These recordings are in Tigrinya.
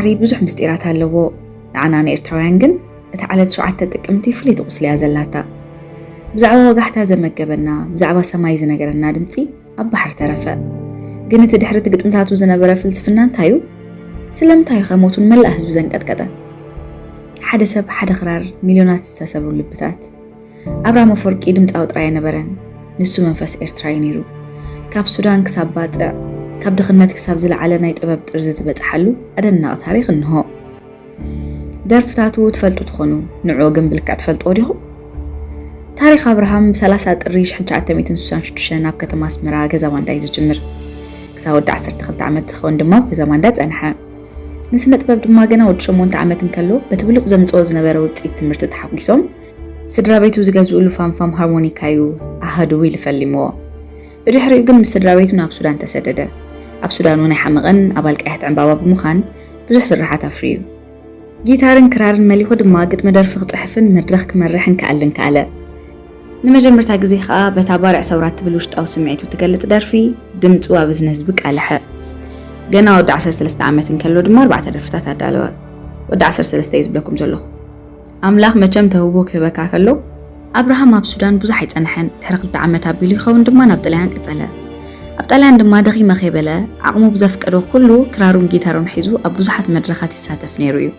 ሪ ብዙሕ ምስጢራት ኣለዎ። ንዓና ንኤርትራውያን ግን እታ ዕለት ሸውዓተ ጥቅምቲ ፍልይቲ ቁስሊ እያ ዘላታ። ብዛዕባ ወጋሕታ ዘመገበና፣ ብዛዕባ ሰማይ ዝነገረና ድምጺ ኣብ ባሕሪ ተረፈ። ግን እቲ ድሕሪ እቲ ግጥምታቱ ዝነበረ ፍልስፍና እንታይ እዩ? ስለምንታይ ከ ሞቱ ንመላእ ህዝቢ ዘንቀጥቀጠ? ሓደ ሰብ፣ ሓደ ክራር፣ ሚልዮናት ዝተሰብሩ ልብታት። ኣብራም ኣፈወርቂ ድምጻዊ ጥራይ ኣይነበረን፣ ንሱ መንፈስ ኤርትራ እዩ ነይሩ። ካብ ሱዳን ክሳብ ባጽዕ፣ ካብ ድኽነት ክሳብ ዝለዓለ ናይ ጥበብ ጥርዚ ዝበጽሓሉ ኣደናቒ ታሪኽ እንሆ። ደርፍታቱ ትፈልጡ ትኾኑ፣ ንዕኡ ግን ብልክዕ ትፈልጥዎ ዲኹም? ታሪኽ ኣብርሃም ብ30 ጥሪ ሺሕ ትሽዓተ ሚእትን ስሳን ሽዱሽተን ኣብ ከተማ ኣስመራ ገዛ ባንዳ እዩ ዝጅምር። ክሳብ ወዲ ዓሰርተ ክልተ ዓመት ዝኸውን ድማ ኣብ ገዛ ባንዳ ጸንሐ። ንስነ ጥበብ ድማ ገና ወዲ ሸሞንተ ዓመት እንከሎ በቲ ብሉጽ ዘምጽኦ ዝነበረ ውጽኢት ትምህርቲ ተሓጒሶም ስድራ ቤቱ ዝገዝእሉ ፋምፋም ሃርሞኒካ እዩ ኣሃዱ ኢሉ ፈሊምዎ። ብድሕሪኡ ግን ምስ ስድራ ቤቱ ናብ ሱዳን ተሰደደ። ኣብ ሱዳን እውን ኣይሓመቐን፣ ኣባል ቀያሕቲ ዕምባባ ብምዃን ብዙሕ ስርሓት ኣፍርዩ። ጊታርን ክራርን መሊኹ ድማ ግጥሚ ደርፊ ክጽሕፍን መድረኽ ክመርሕን ክኣልን ከኣለ። ንመጀመርታ ግዜ ከኣ በታ ባርዕ ሰውራ ትብል ውሽጣዊ ስምዒቱ ትገልጽ ደርፊ ድምጹ ኣብ እዝኒ ህዝቢ ቃልሐ። ገና ወዲ ዓሰርተ ሰለስተ ዓመት እንከሎ ድማ ኣርባዕተ ደርፍታት ኣዳለወ። ወዲ ዓሰርተ ሰለስተ እየ ዝብለኩም ዘለኹ። ኣምላኽ መቸም ተውህቦ ክህበካ ከሎ ኣብርሃም ኣብ ሱዳን ብዙሕ ኣይጸንሐን። ድሕሪ ክልተ ዓመት ኣቢሉ ይኸውን ድማ ናብ ጥልያን ቀጸለ። ኣብ ጣልያን ድማ ደኺመ ከይበለ ዓቕሙ ብዘፍቀዶ ኩሉ ክራሩን ጊታሩን ሒዙ ኣብ ብዙሓት መድረኻት ይሳተፍ ነይሩ እዩ።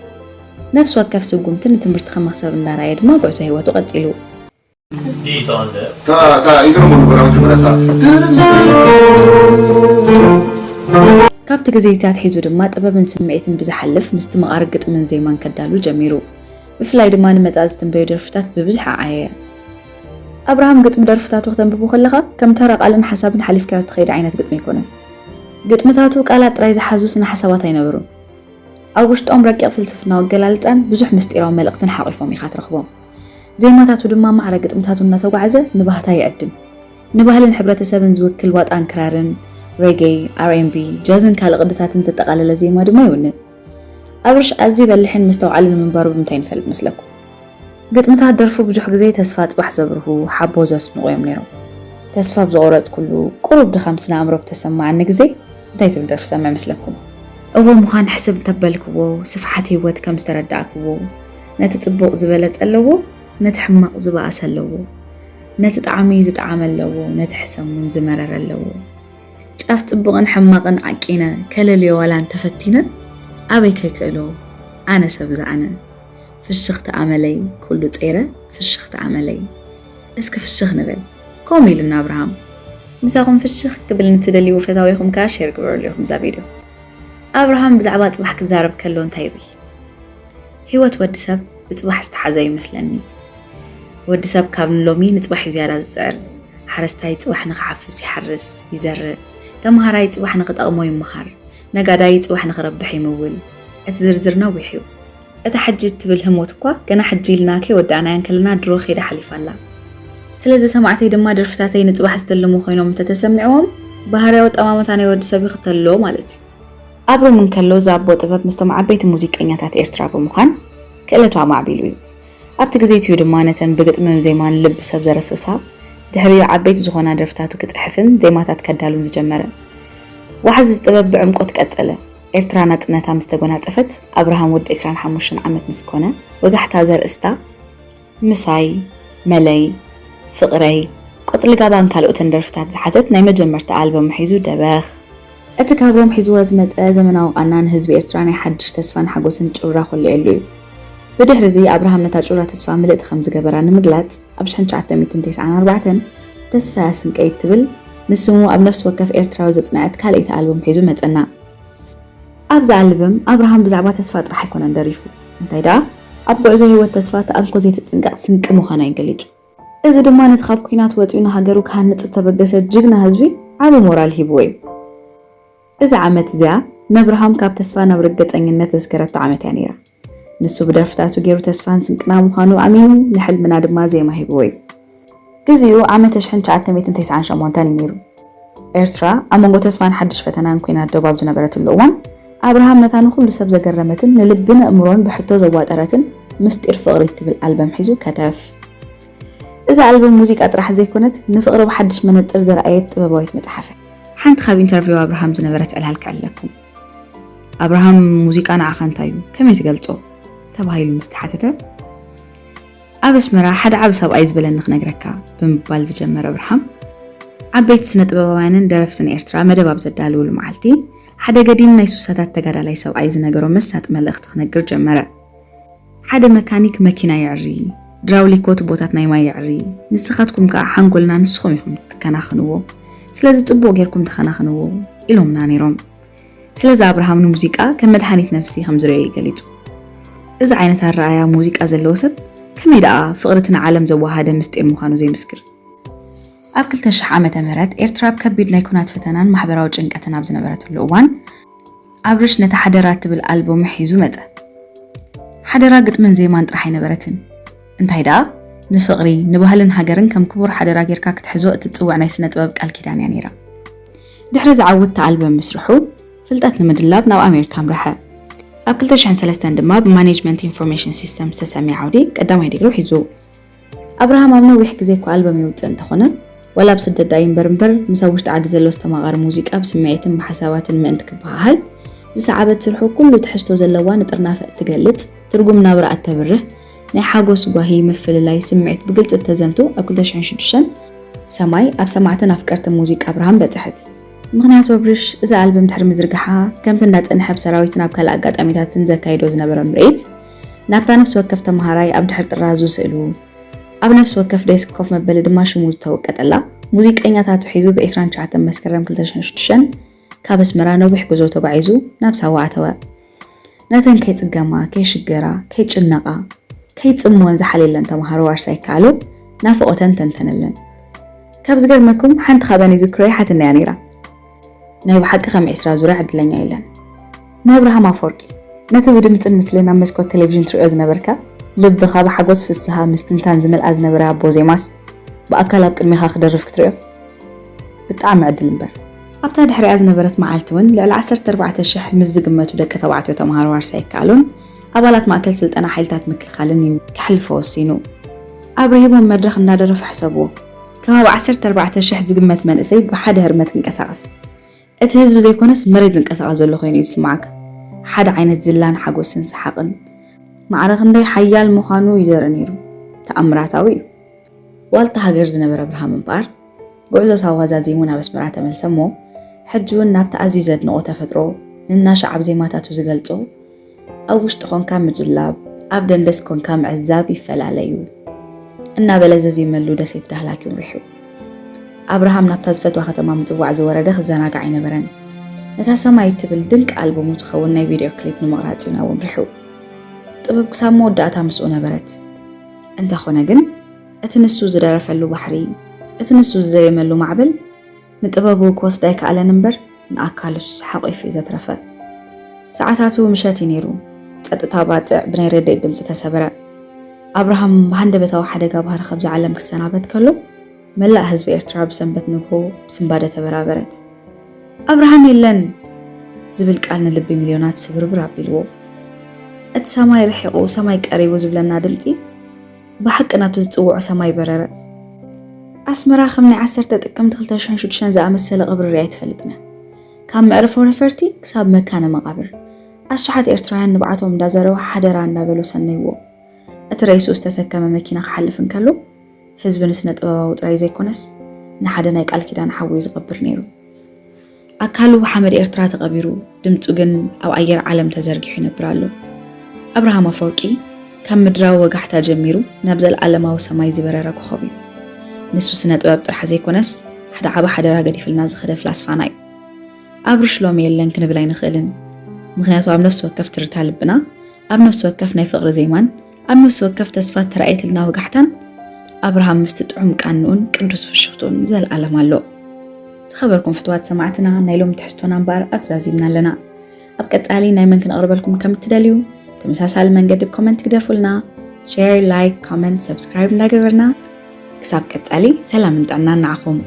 ነፍሲ ወከፍ ስጉምቲ ንትምህርቲ ከም መኽሰብ እንዳረኣየ ድማ ጉዕዞ ህይወቱ ቀጺሉ። Ta, ta, idro mo gora jumra ta. ካብቲ ግዜታት ሒዙ ድማ ጥበብን ስምዒትን ብዝሓልፍ ምስትምቓር ግጥምን ዜማን ከዳሉ ጀሚሩ። ብፍላይ ድማ ንመጻኢ ዝትንበዩ ደርፍታት ብብዝሒ ዓየየ። ኣብርሃም ግጥሚ ደርፍታቱ ክተንብቦ ከለኻ ከም ተራ ቃልን ሓሳብን ሓሊፍካዮ እትኸይድ ዓይነት ግጥሚ ኣይኮነን። ግጥምታቱ ቃላት ጥራይ ዝሓዙ ስነ ሓሳባት ኣይነበሩን። ኣብ ውሽጦም ረቂቕ ፍልስፍናዊ ኣገላልጻን ብዙሕ ምስጢራዊ መልእኽትን ሓቒፎም ኢኻ ትረኽቦም። ዜማታቱ ድማ ማዕረ ግጥምታቱ እናተጓዕዘ ንባህታ ይዕድም። ንባህልን ሕብረተሰብን ዝውክል ዋጣን ክራርን፣ ሬጌ፣ ኣር ኤን ቢ፣ ጃዝን ካልእ ቅድታትን ዘጠቓለለ ዜማ ድማ ይውንን። ኣብርሽ ኣዝዩ በሊሕን መስተውዓልን ምንባሩ ብምንታይ ንፈልጥ መስለኩም? ግጥምታት ደርፉ ብዙሕ ግዜ ተስፋ ጽባሕ ዘብርሁ፣ ሓቦ ዘስንቑ እዮም ነይሮም። ተስፋ ኣብ ዝቖረጽኩሉ፣ ቁሩብ ድኻም ስነ ኣእምሮ ብተሰማዓኒ ግዜ እንታይ ትብል ደርፊ ሰምዕ መስለኩም? እወ ምዃን ሕስብ እንተበልክዎ፣ ስፍሓት ህይወት ከም ዝተረዳእክዎ፣ ነቲ ጽቡቕ ዝበለጸ ኣለዎ፣ ነቲ ሕማቕ ዝበኣሰ ኣለዎ፣ ነቲ ጣዕሚ ዝጠዓመ ኣለዎ፣ ነቲ ሕሰም እውን ዝመረረ ኣለዎ። ጫፍ ጽቡቕን ሕማቕን ዓቂነ ከለልዮ ዋላ እንተፈቲነ ኣበይ ከይክእሎ ኣነ ሰብ ዝኣነ ፍሽኽቲ ኣመለይ ኩሉ ጸይረ ፍሽኽቲ ኣመለይ እስኪ ፍሽኽ ንበል ከምኡ ኢልና ኣብርሃም ምሳኹም ፍሽኽ ክብል ንትደልይዎ ፈታዊኹም ከኣ ሼር ግበሩሉ ኢኹም እዛ ቪድዮ ኣብርሃም ብዛዕባ ጽባሕ ክዛረብ ከሎ እንታይ ይብል ህይወት ወዲ ሰብ ብጽባሕ ዝተሓዘ ይመስለኒ ወዲ ሰብ ካብ ንሎሚ ንጽባሕ እዩ ዝያዳ ዝጽዕር ሓረስታይ ጽባሕ ንኽሓፍስ ይሓርስ ይዘርእ ተምሃራይ ጽባሕ ንኽጠቕሞ ይመሃር ነጋዳይ ጽባሕ ንኽረብሕ ይምውል እቲ ዝርዝር ነዊሕ እዩ እታ ሕጂ እትብል ህሞት እኳ ገና ሕጂ ኢልና ከይወዳእናያ እንከለና ድሮ ከይዳ ሓሊፋ ኣላ ስለዚ ሰማዕተይ ድማ ደርፍታተይ ንጽባሕ ዝተልሙ ኮይኖም እንተተሰሚዕዎም ባህርያዊ ኣጠማምታ ናይ ወዲ ሰብ ይኽተሉ ኣለዎ ማለት እዩ ኣብሮም እንከሎ ዛቦ ጥበብ ምስቶም ዓበይቲ ሙዚቀኛታት ኤርትራ ብምዃን ክእለቱ ኣማዕቢሉ እዩ ኣብቲ ግዜ እቲኡ ድማ ነተን ብግጥምን ዜማን ልቢ ሰብ ዘረስርሳ ድሕሪኡ ዓበይቲ ዝኾና ደርፍታቱ ክጽሕፍን ዜማታት ከዳሉን ዝጀመረ። ዋሕዚ እዚ ጥበብ ብዕምቆት ቀጸለ። ኤርትራ ናጽነታ ምስ ተጎናጸፈት ኣብርሃም ወዲ ዕስራን ሓሙሽተን ዓመት ምስ ኮነ ወጋሕታ ዘርእስታ ምሳይ፣ መለይ፣ ፍቕረይ፣ ቆጽሊ ጋባን ካልኦትን ደርፍታት ዝሓዘት ናይ መጀመርታ ኣልበሙ ሒዙ ደበኽ። እቲ ካብ ሮም ሒዝዎ ዝመጸ ዘመናዊ ቃና ንህዝቢ ኤርትራ ናይ ሓድሽ ተስፋን ሓጎስን ጩራ ኮሊዐሉ እዩ። ብድሕሪ እዚ ኣብርሃም ነታ ጩራ ተስፋ ምልእቲ ከም ዝገበራ ንምግላጽ ኣብ ሽሕን ትሽዓተ ሚእትን ተስዓን ኣርባዕተን ተስፋያ ስንቀይ እትብል ንስሙ ኣብ ነፍሲ ወከፍ ኤርትራዊ ዘጽንዐት ካልኣይቲ ኣልቡም ሒዙ መጸና። ኣብዚ ኣልብም ኣብርሃም ብዛዕባ ተስፋ ጥራሕ ኣይኮነን ደሪፉ፣ እንታይ ደኣ ኣብ ጉዕዞ ህይወት ተስፋ ተኣንኮ ዘይትጽንቀቕ ስንቂ ምዃና እዩ ገሊጹ። እዚ ድማ ነቲ ካብ ኲናት ወጺኡ ንሃገሩ ክሃንጽ ዝተበገሰ ጅግና ህዝቢ ዓቢ ሞራል ሂብዎ እዩ። እዛ ዓመት እዚኣ ነብርሃም ካብ ተስፋ ናብ ርግጸኝነት ዘስገረቶ ዓመት እያ ነይራ። ንሱ ብደርፍታቱ ገይሩ ተስፋን ስንቅና ምዃኑ ኣሚኑ ንሕልምና ድማ ዜማ ሂብዎ እዩ። ግዚኡ ዓመት ኣሽሕን ትሽዓተ ሚእትን ተስዓን ሸሞንተን እዩ ነይሩ። ኤርትራ ኣብ መንጎ ተስፋን ሓድሽ ፈተናን ኲናት ደቡብ ኣብ ዝነበረትሉ እዋን ኣብርሃም ነታ ንኹሉ ሰብ ዘገረመትን ንልብን ኣእምሮን ብሕቶ ዘዋጠረትን ምስጢር ፍቕሪ እትብል ኣልበም ሒዙ ከተፍ። እዛ ኣልበም ሙዚቃ ጥራሕ ዘይኮነት ንፍቕሪ ብሓድሽ መነጽር ዘርኣየት ጥበባዊት መጽሓፍ እያ። ሓንቲ ካብ ኢንተርቪው ኣብርሃም ዝነበረት ዕላል ክዕልለኩም። ኣብርሃም፣ ሙዚቃ ንዓኻ እንታይ እዩ? ከመይ ትገልጾ? ተባሂሉ ምስ ተሓተተ፣ ኣብ ኣስመራ ሓደ ዓቢ ሰብኣይ ዝበለኒ ክነግረካ፣ ብምባል ዝጀመረ ኣብርሃም፣ ዓበይቲ ስነ ጥበባውያንን ደረፍትን ኤርትራ መደብ ኣብ ዘዳልውሉ መዓልቲ፣ ሓደ ገዲም ናይ ሱሳታት ተጋዳላይ ሰብኣይ ዝነገሮ መሳጢ መልእኽቲ ክነግር ጀመረ። ሓደ መካኒክ መኪና የዕሪ፣ ድራውሊኮ ቱቦታት ናይ ማይ የዕሪ፣ ንስኻትኩም ከኣ ሓንጎልና ንስኹም ኢኹም ትከናኸንዎ፣ ስለዚ ጽቡቕ ጌርኩም ተኸናኸንዎ፣ ኢሎምና ነይሮም። ስለዚ ኣብርሃም ንሙዚቃ ከም መድሃኒት ነፍሲ ከም ዝርእዮ እዩ ገሊጹ። እዚ ዓይነት ኣረኣያ ሙዚቃ ዘለዎ ሰብ ከመይ ደኣ ፍቕሪ እቲ ንዓለም ዘወሃደ ምስጢር ምዃኑ ዘይምስክር? ኣብ ክልተ ሽሕ ዓመተ ምህረት ኤርትራ ኣብ ከቢድ ናይ ኲናት ፈተናን ማሕበራዊ ጭንቀትን ኣብ ዝነበረትሉ እዋን፣ ኣብርሽ ነታ ሓደራ እትብል ኣልቡሙ ሒዙ መጸ። ሓደራ ግጥምን ዜማን ጥራሕ ኣይነበረትን። እንታይ ደኣ፣ ንፍቕሪ፣ ንባህልን ሃገርን ከም ክቡር ሓደራ ጌርካ ክትሕዞ እትጽውዕ ናይ ስነ ጥበብ ቃል ኪዳን እያ ነይራ። ድሕሪ እዚ ዓውቲ ኣልበም ምስርሑ፣ ፍልጠት ንምድላብ ናብ ኣሜሪካ ኣምረሐ። ኣብ ክልተ ሽሕን ሰለስተን ድማ ብማኔጅመንት ኢንፎርሜሽን ሲስተም ዝተሰምየ ዓውዲ ቀዳማይ ዲግሪ ሒዙ። ኣብርሃም ኣብ ነዊሕ ግዜ እኳ ኣልበም ይውጽእ እንተኾነ፣ ዋላ ኣብ ስደት ደኣ ይንበር እምበር፣ ምስ ኣብ ውሽጢ ዓዲ ዘሎ ኣስተማቓሪ ሙዚቃ ብስምዒትን ብሓሳባትን ምእንቲ ክበሃሃል ዝሰዓበት ስርሑ ኩሉ ትሕዝቶ ዘለዋ ንጥርናፈ እትገልጽ፣ ትርጉም ናብራ እተብርህ፣ ናይ ሓጎስ ጓሂ፣ ምፍልላይ ስምዒት ብግልጺ እተዘንቱ ኣብ ክልተ ሽሕን ሽዱሽተን ሰማይ ኣብ ሰማዕትን ኣፍቀርትን ሙዚቃ ኣብርሃም በጽሐት። ምኽንያቱ ኣብርሽ እዛ ኣልበም ድሕሪ ምዝርግሓ፣ ከምቲ እንዳጸንሐ ኣብ ሰራዊትን ኣብ ካልእ ኣጋጣሚታትን ዘካይዶ ዝነበረ ምርኢት፣ ናብታ ነፍሲ ወከፍ ተመሃራይ ኣብ ድሕሪ ጥራዙ ስእሉ፣ ኣብ ነፍሲ ወከፍ ዴስክ ኮፍ መበሊ ድማ ሽሙ ዝተወቀጠላ፣ ሙዚቀኛታቱ ሒዙ ብ ዕስራን ትሽዓተን መስከረም ክልተ ሽሕን ሽዱሽተን ካብ ኣስመራ ነዊሕ ጉዞ ተጓዒዙ ናብ ሳዋ ኣተወ። ነተን ከይጽገማ፣ ከይሽገራ፣ ከይጭነቓ፣ ከይጽምወን ዝሓልየለን ተመሃሮ ዋርሳይ ይከኣሎ ናፍቖተን ተንተነለን። ካብ ዝገርመኩም፣ ሓንቲ ካብኣን ይዝክሮ ይሓትናያ ነይራ። ናይ ብሓቂ ከም ዕስራ ዙርያ ዕድለኛ የለን። ንኣብርሃም ኣፈወርቂ፣ ነቲ ብድምጽን ምስልን ኣብ መስኮት ቴሌቪዥን ትርእዮ ዝነበርካ፣ ልብኻ ብሓጎስ ፍስሃ ምስትንታን ዝመልኣ ዝነበረ ኣቦ ዜማስ፣ ብኣካል ኣብ ቅድሜኻ ክደርፍ ክትርእዮ ብጣዕሚ ዕድል እምበር። ኣብታ ድሕሪኣ ዝነበረት መዓልቲ እውን ልዕሊ ዓሰርተ ኣርባዕተ ሽሕ ምስ ዝግመቱ ደቂ ተባዕትዮ ተምሃሮ ዋርሳይ ይከኣሎን ኣባላት ማእከል ስልጠና ሓይልታት ምክልኻልን እዩ ከሕልፎ ወሲኑ። ኣብ ርሂቦም መድረኽ እንዳደረፈ ሕሰብዎ። ከባቢ ዓሰርተ ኣርባዕተ ሽሕ ዝግመት መንእሰይ ብሓደ ህርመት ይንቀሳቐስ። እቲ ህዝቢ ዘይኮነስ መሬት ዝንቀሳቐስ ዘሎ ኮይኑ እዩ ዝስምዓካ። ሓደ ዓይነት ዝላን ሓጎስን ሰሓቕን። ማዕረ ክንደይ ሓያል ምዃኑ እዩ ዘርኢ ነይሩ። ተኣምራታዊ እዩ። ዋልታ ሃገር ዝነበረ ኣብርሃም እምበኣር፣ ጉዕዞ ሳዋ ዛዚሙ ናብ ኣስመራ ተመልሰ እሞ፣ ሕጂ እውን ናብቲ ኣዝዩ ዘድንቖ ተፈጥሮ፣ ንናሻዕ ኣብ ዜማታቱ ዝገልጾ፣ ኣብ ውሽጢ ኮንካ ምጅላብ፣ ኣብ ደንደስ ኮንካ ምዕዛብ ይፈላለ እዩ እናበለ ዘዜመሉ ደሴት ዳህላክ እዩ ምሪሑ። ኣብርሃም ናብታ ዝፈትዋ ከተማ ምጽዋዕ ዝወረደ ክዘናጋዕ ኣይነበረን። ነታ ሰማይ እትብል ድንቂ ኣልበሙ ትኸውን ናይ ቪድዮ ክሊፕ ንምቕራጽ እዩ ናብኡ ኣምሪሑ። ጥበብ ክሳብ መወዳእታ ምስኡ ነበረት። እንተኾነ ግን፣ እቲ ንሱ ዝደረፈሉ ባሕሪ፣ እቲ ንሱ ዝዘየመሉ ማዕበል ንጥበቡ ክወስድ ኣይከኣለን እምበር፣ ንኣካሉስ ሓቒፉ እዩ ዘትረፈ። ሰዓታቱ ምሸት እዩ ነይሩ። ጸጥታ ባጽዕ ብናይ ረድኤት ድምጺ ተሰበረ። ኣብርሃም ብሃንደበታዊ ሓደጋ ባህሪ ካብዛ ዓለም ክሰናበት ከሎ፣ መላእ ህዝቢ ኤርትራ ብሰንበት ንግሆ ብስንባደ ተበራበረት። ኣብርሃም የለን ዝብል ቃል ንልቢ ሚልዮናት ስብርብር ኣቢልዎ። እቲ ሰማይ ርሒቑ፣ ሰማይ ቀሪቡ ዝብለና ድምጺ ብሓቂ ናብቲ ዝጽውዖ ሰማይ በረረ። ኣስመራ ከም ናይ ዓሰርተ ጥቅምቲ ክልተ ሽሕን ሽዱሽተን ዝኣመሰለ ቀብሪ ሪኣ ኣይትፈልጥን እያ። ካብ መዕርፎ ነፈርቲ ክሳብ መካነ መቓብር ኣሽሓት ኤርትራውያን ንብዓቶም እንዳዘረቡ ሓደራ እንዳበሉ ሰነይዎ። እቲ ሬስኡ ዝተሰከመ መኪና ክሓልፍ እንከሎ፣ ህዝቢ ንስነ ጥበባዊ ጥራይ ዘይኮነስ፣ ንሓደ ናይ ቃል ኪዳን ሓዉ እዩ ዝቐብር ነይሩ። ኣካሉ ብሓመድ ኤርትራ ተቐቢሩ፣ ድምጹ ግን ኣብ ኣየር ዓለም ተዘርጊሑ ይነብር ኣሎ። ኣብርሃም ኣፈወርቂ፣ ካብ ምድራዊ ወጋሕታ ጀሚሩ ናብ ዘለኣለማዊ ሰማይ ዝበረረ ኮኾብ እዩ። ንሱ ስነ ጥበብ ጥራሕ ዘይኮነስ፣ ሓደ ዓቢ ሓደራ ገዲፍልና ዝኸደ ፍላስፋና እዩ። ኣብርሽ ሎሚ የለን ክንብል ኣይንኽእልን። ምኽንያቱ ኣብ ነፍሲ ወከፍ ትርታ ልብና፣ ኣብ ነፍሲ ወከፍ ናይ ፍቕሪ ዜማን፣ ኣብ ነፍሲ ወከፍ ተስፋ እተራእየትልና ወጋሕታን፣ ኣብርሃም ምስቲ ጥዑም ቃንኡን ቅዱስ ፍሽኽትኡን ዘለኣለም ኣሎ። ዝኸበርኩም ፍቱዋት ሰማዕትና፣ ናይ ሎሚ ትሕዝቶና እምበኣር ኣብዛ ዚምና ኣለና። ኣብ ቀጻሊ ናይ መን ክነቕርበልኩም ከም እትደልዩ፣ ተመሳሳሊ መንገዲ ብኮመንት ግደፉልና። ሼር፣ ላይክ፣ ኮመንት፣ ሰብስክራይብ እንዳገበርና፣ ክሳብ ቀጻሊ ሰላምን ጥዕናን ንዓኹም።